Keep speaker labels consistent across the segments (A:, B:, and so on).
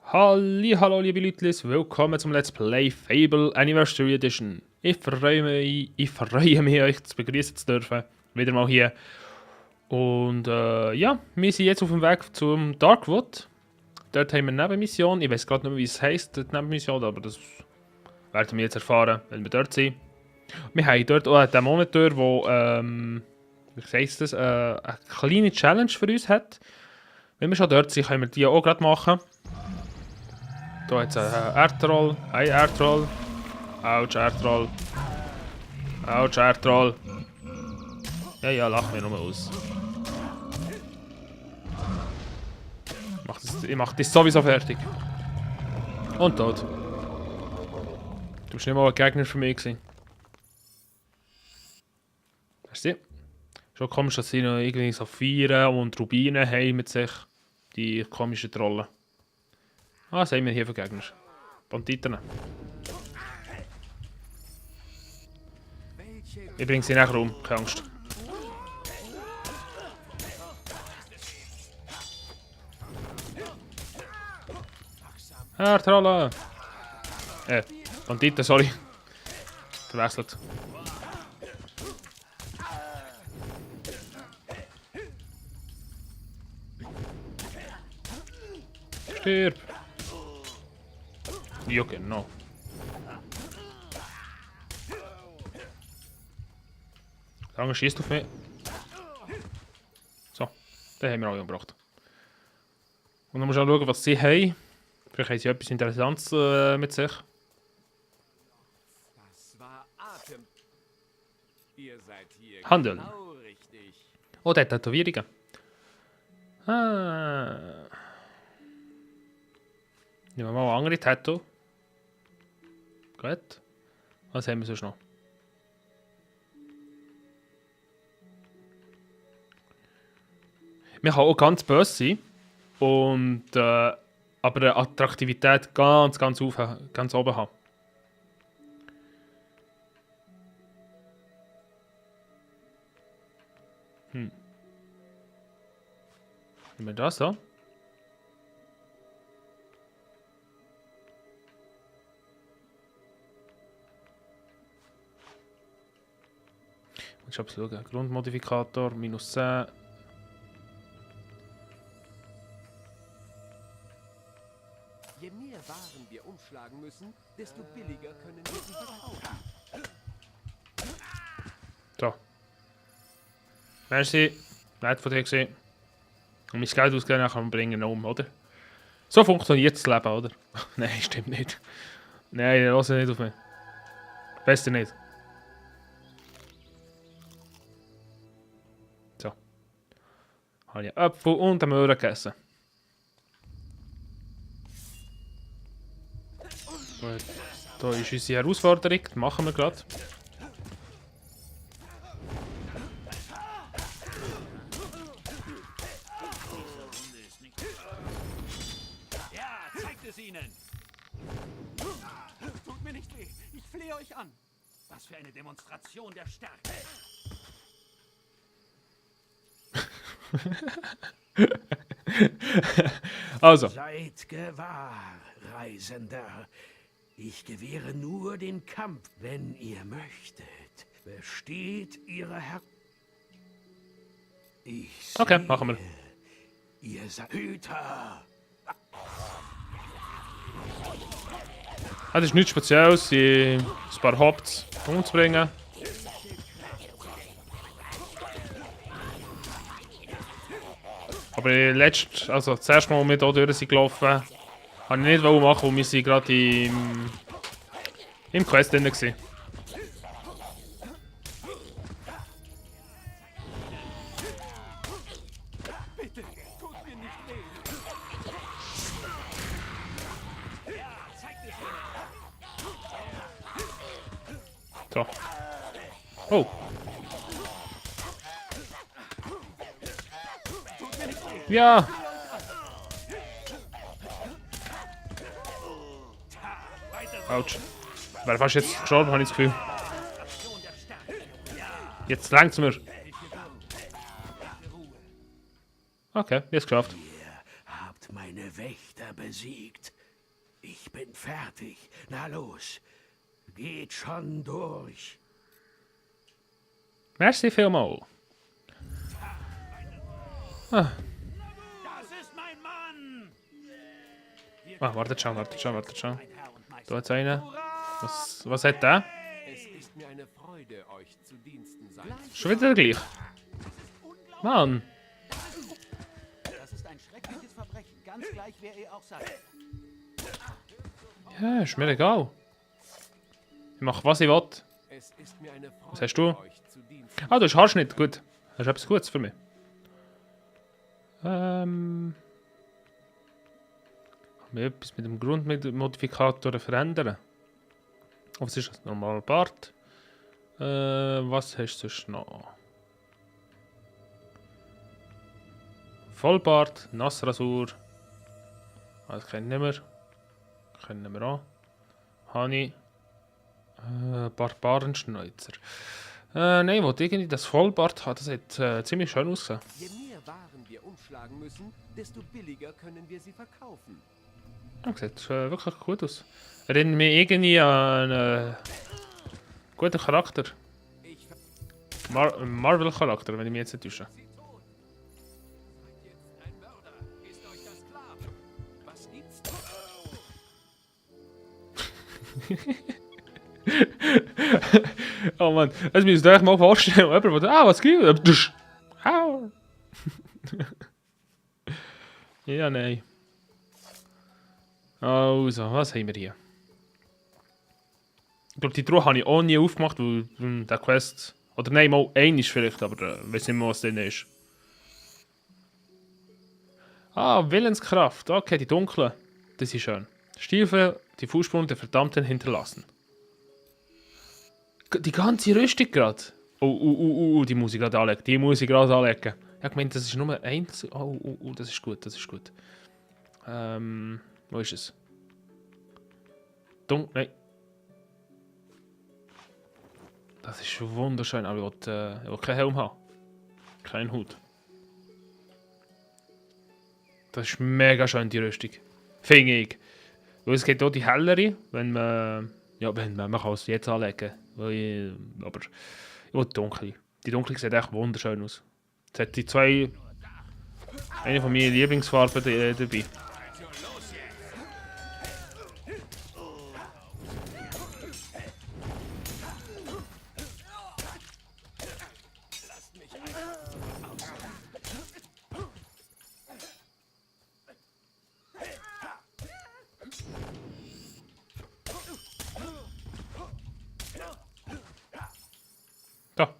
A: Hallo liebe Leute, willkommen zum Let's Play Fable Anniversary Edition. Ich freue mich euch zu begrüßen zu dürfen, wieder mal hier. Und ja, wir sind jetzt auf dem Weg zum Darkwood. Dort haben wir eine Nebenmission, ich weiß gerade nicht mehr, wie es heisst, die Nebenmission, aber das werden wir jetzt erfahren, wenn wir dort sind. Wir haben dort auch einen Monitor, der, wie heisst das, eine kleine Challenge für uns hat. Wenn wir schon dort sind, können wir die auch gerade machen. Da jetzt ein Erdtroll. Hey Erdtroll. Autsch, Erdtroll. Autsch, Erdtroll. Ja, lach mir nur aus. Ich mach das sowieso fertig. Und tot. Du bist nicht mal ein Gegner für mich gewesen. Merci. Schon komisch, dass sie noch irgendwie Saphire und Rubine haben mit sich. Die komischen Trollen. Ah, was haben wir hier für Gegner? Banditen. Ich bringe sie nachher um, keine Angst. Trolle! Banditen, sorry. Verwechselt. Stirb! Ja, genau. Lange schießt auf mich. So, den haben wir alle umgebracht. Und dann muss ich auch schauen, was sie haben. Vielleicht haben sie etwas Interessantes mit sich.
B: Das war Atem. Ihr seid hier
A: Handeln.
B: genau richtig.
A: Oh, der hat Tätowierungen. Ah. Nehmen wir mal eine andere Tattoo. Gut. Was haben wir sonst noch? Man kann auch ganz böse sein. Und, aber eine Attraktivität ganz oben haben. Nehmen wir das so? Ich habe es schauen. Grundmodifikator minus 10.
B: Je mehr Waren wir umschlagen müssen, desto billiger können wir sie verkaufen.
A: So. Merci. Nett von dir gesehen. Und mein Geld ausgeben, dann kann man bringen um, oder? So funktioniert das Leben, oder? Nein, stimmt nicht. Nein, lass nicht auf mich. Besser nicht. So. Habe ich einen Apfel und einen Möhre gegessen. Gut. Da ist unsere Herausforderung, die machen wir gerade.
B: Ja, zeigt es ihnen! Tut mir nicht weh, ich flehe euch an. Was für eine Demonstration der Stärke.
A: Also.
C: Seid gewahr, Reisender. Ich gewähre nur den Kampf, wenn ihr möchtet. Besteht ihre Herr... Ich sehe,
A: Okay, machen wir.
C: Ihr seid Hüter.
A: Das ist nichts Spezielles, ein paar Hops umzubringen. Aber das erste Mal, als wir hier durch sind gelaufen, habe ich nicht machen, weil wir sind gerade im Quest drin waren.
B: Bitte, tut mir nicht weh. Ja, zeigt es ihnen.
A: So. Oh. Ja. Autsch. Wäre fast jetzt gestorben, habe ich das Gefühl. Jetzt längt's mir. Okay, jetzt geschafft.
C: Ihr habt meine Wächter Gegner besiegt. Ich bin fertig. Na los, geht schon durch.
A: Merci vielmals. Ah.
C: Das ist mein Mann!
A: Ah, wartet schon. Da hat's einen. Was hat der?
B: Es ist mir eine Freude, euch zu Diensten sein.
A: Schon wieder der gleich. Mann.
D: Das ist ein schreckliches Verbrechen, ganz gleich, wer ihr auch seid.
A: Ja, ist mir egal. Ich mach, was ich will.
B: Es ist mir eine Freude,
A: Was hast du?
B: euch zu Diensten.
A: Ah, du hast Haarschnitt. Gut. Hast du etwas Gutes für mich? Kann man etwas mit dem Grundmodifikator verändern? Was ist das? Normal Bart. Was hast du sonst noch? Vollbart, Nassrasur. Das kennen wir. Kennen wir auch. Honey. Barbarenschneuzer. Nein, ich wollte irgendwie das Vollbart haben. Das hat ziemlich schön ausgesehen.
B: Je mehr Waren wir umschlagen müssen, desto billiger können wir sie verkaufen.
A: Das sieht wirklich gut aus. Erinnert mich irgendwie an einen guten Charakter.
B: Ich ver
A: Marvel-Charakter, wenn ich mich jetzt nicht täusche.
B: sie tot. Seid jetzt ein Mörder. Ist euch das klar? Was gibt's?
A: Oh Mann, das müsst ihr euch mal vorstellen. Jemand, der was gibt es? Au! Ja, nein. Also, was haben wir hier? Ich glaube, die Truhe habe ich auch nie aufgemacht, weil der Quest. Oder nein, mal ein ist vielleicht, aber ich weiß nicht mehr, was drin ist. Ah, Willenskraft. Okay, die dunkle. Das ist schön. Stiefel, die Fußspuren der Verdammten hinterlassen. Die ganze Rüstung gerade. Die muss ich gerade anlegen. Die muss ich gerade anlegen. Ich habe gemeint, das ist nur eins. Das ist gut, das ist gut. Wo ist es? Nein. Das ist wunderschön, aber ich will keinen Helm haben. Kein Hut. Das ist mega schön, die Rüstung. Finde ich. Weil es geht auch die hellere, wenn man... Ja, man kann es jetzt anlegen. Aber ich will die dunkle. Die dunkle sieht echt wunderschön aus. Es hat die zwei... Eine von meinen Lieblingsfarben dabei. Da.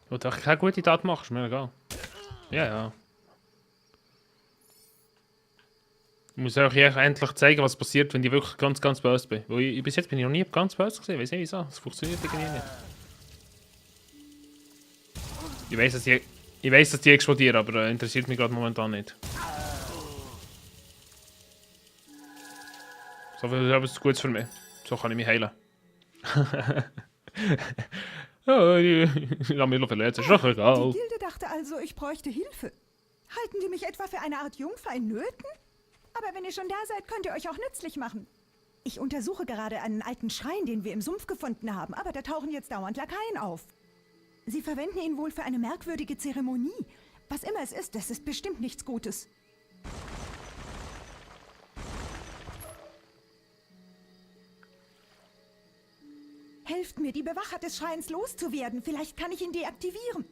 A: Ich will keine gute Tat machen, ist mir egal. Ja. Ich muss euch endlich zeigen, was passiert, wenn ich wirklich ganz böse bin. Weil bis jetzt bin ich noch nie ganz böse gewesen, weiß nicht wieso. Das funktioniert irgendwie nicht. Ich weiß, dass die explodieren, aber interessiert mich gerade momentan nicht. So viel ist etwas Gutes für mich. So kann ich mich heilen. Ja, ich habe mich noch verletzt, ist doch egal.
E: Die Gilde dachte also, ich bräuchte Hilfe. Halten die mich etwa für eine Art Jungfer in Nöten? Aber wenn ihr schon da seid, könnt ihr euch auch nützlich machen. Ich untersuche gerade einen alten Schrein, den wir im Sumpf gefunden haben, aber da tauchen jetzt dauernd Lakaien auf. Sie verwenden ihn wohl für eine merkwürdige Zeremonie. Was immer es ist, das ist bestimmt nichts Gutes. Helft mir, die Bewacher des Schreins loszuwerden. Vielleicht kann ich ihn deaktivieren.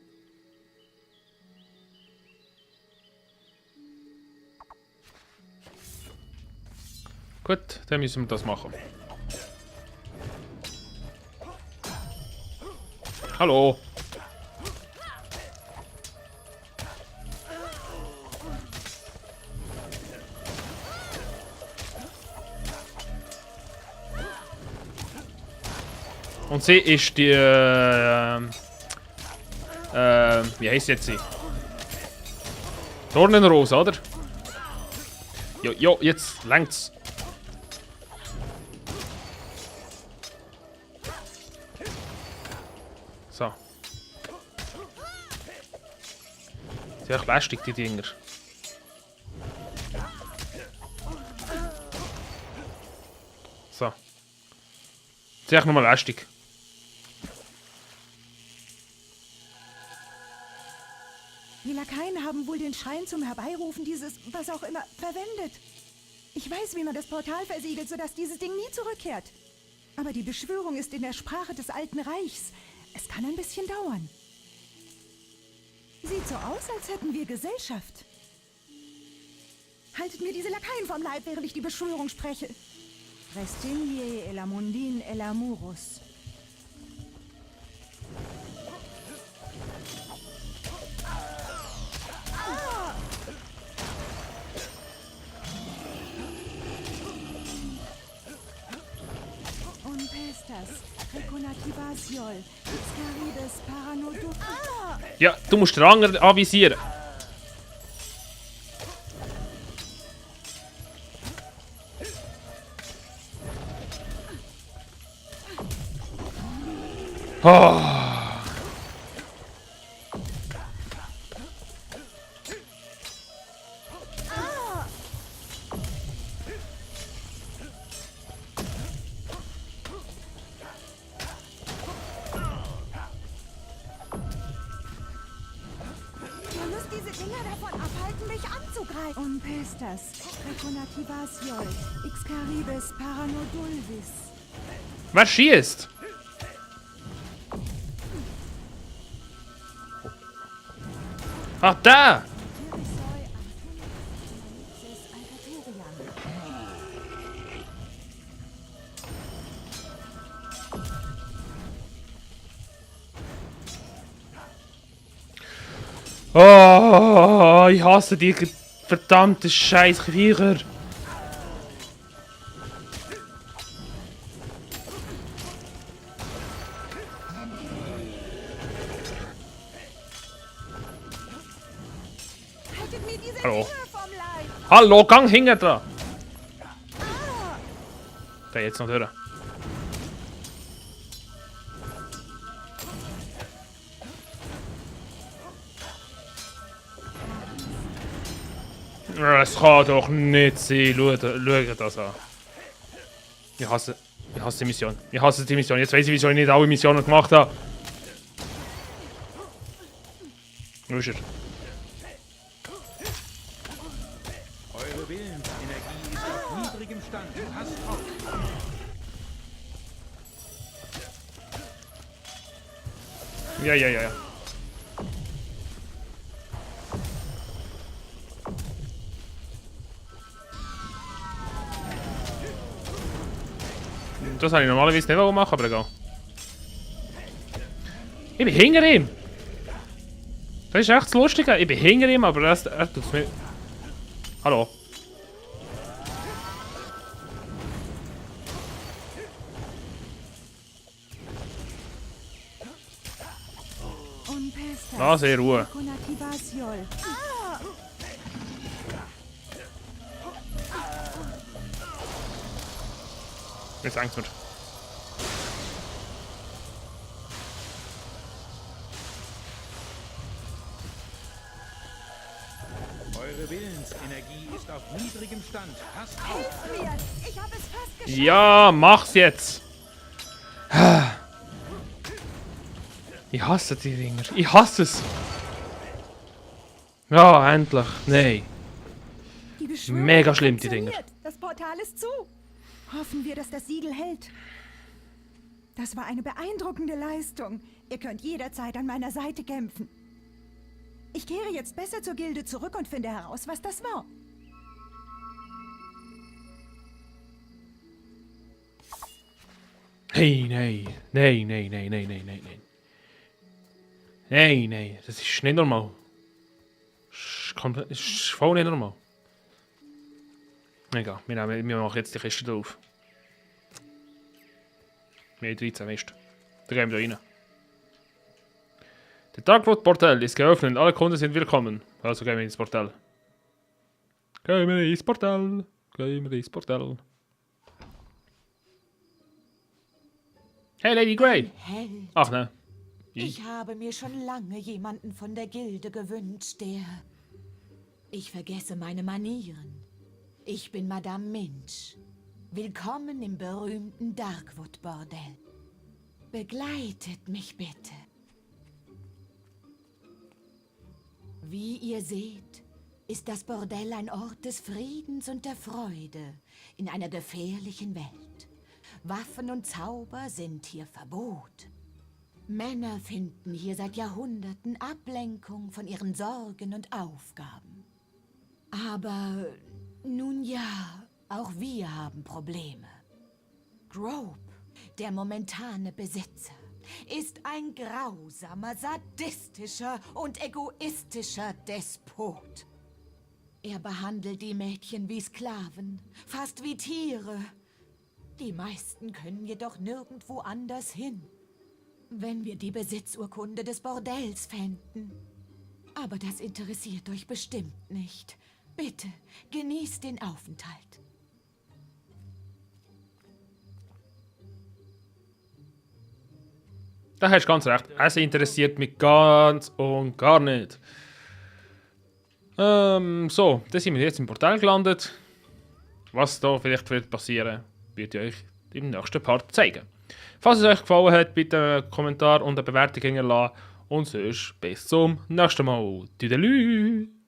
A: Gut, dann müssen wir das machen. Hallo. Und sie ist die, wie heisst jetzt sie? Dornenrose, oder? Jo, jetzt längt's. So. Sehr lästig, die Dinger. So. Das ist echt nochmal lästig.
E: Die Lakaien haben wohl den Schrein zum Herbeirufen dieses, was auch immer, verwendet. Ich weiß, wie man das Portal versiegelt, sodass dieses Ding nie zurückkehrt. Aber die Beschwörung ist in der Sprache des Alten Reichs. Es kann ein bisschen dauern. Sieht so aus, als hätten wir Gesellschaft. Haltet mir diese Lakaien vom Leib, während ich die Beschwörung spreche. Restinlie elamundin elamurus. Pestas, Reconativaciol, Xcarides, Paranodus.
A: Ja, du musst den anderen anvisieren. Oh.
E: Pestas, Reconativaciol, Xcaribes, Paranodulvis.
A: Wer schießt? Ah, da! Oh, ich hasse die verdammte scheiß Viecher. Hallo. Hallo, gang hinten dran. Der jetzt noch durch. Es kann doch nicht sein. Schaut das an. Ich hasse die Mission. Ich hasse die Mission. Jetzt weiß ich, wieso ich nicht alle Missionen gemacht habe. Wo ist er?
D: Eure Willensenergie ist auf niedrigem Stand. Passt auf.
A: Ja. Das habe ich normalerweise nicht machen, aber egal. Ich bin hinter ihm! Das ist echt das Lustige. Ich bin hinter ihm, aber er tut es mir... Hallo. Lass in Ruhe. Jetzt Angst mit.
D: Eure Willensenergie ist auf niedrigem Stand. Passt auf.
E: Hilf mir! Ich habe es fast geschafft!
A: Ja, mach's jetzt! Ich hasse die Dinger. Ich hasse es! Ja, endlich. Nein.
E: Die Beschwörung
A: Mega schlimm, die
E: funktioniert.
A: Dinger.
E: Das Portal ist zu. Hoffen wir, dass das Siegel hält. Das war eine beeindruckende Leistung. Ihr könnt jederzeit an meiner Seite kämpfen. Ich kehre jetzt besser zur Gilde zurück und finde heraus, was das war.
A: Hey, nein. Nein. Nein, das ist nicht normal. Das ist voll nicht normal. Egal, wir machen jetzt die Kiste drauf. Wir haben 13 Mist. Da gehen wir da rein. Der Darkwood-Portal ist geöffnet, alle Kunden sind willkommen. Also gehen wir ins Portal. Gehen wir ins Portal. Hey, Lady Grey!
F: Held.
A: Ach ne.
F: Ich habe mir schon lange jemanden von der Gilde gewünscht, der... Ich vergesse meine Manieren. Ich bin Madame Minch. Willkommen im berühmten Darkwood-Bordell. Begleitet mich bitte. Wie ihr seht, ist das Bordell ein Ort des Friedens und der Freude in einer gefährlichen Welt. Waffen und Zauber sind hier verboten. Männer finden hier seit Jahrhunderten Ablenkung von ihren Sorgen und Aufgaben. Aber nun ja, auch wir haben Probleme. Grope, der momentane Besitzer, ist ein grausamer, sadistischer und egoistischer Despot. Er behandelt die Mädchen wie Sklaven, fast wie Tiere. Die meisten können jedoch nirgendwo anders hin. Wenn wir die Besitzurkunde des Bordells fänden. Aber das interessiert euch bestimmt nicht. Bitte, genießt den Aufenthalt.
A: Da hast du ganz recht. Es interessiert mich ganz und gar nicht. So, dann sind wir jetzt im Portal gelandet. Was da vielleicht wird passieren, wird ich euch im nächsten Part zeigen. Falls es euch gefallen hat, bitte einen Kommentar und eine Bewertung hinterlassen. Und sonst bis zum nächsten Mal. Tüdelü!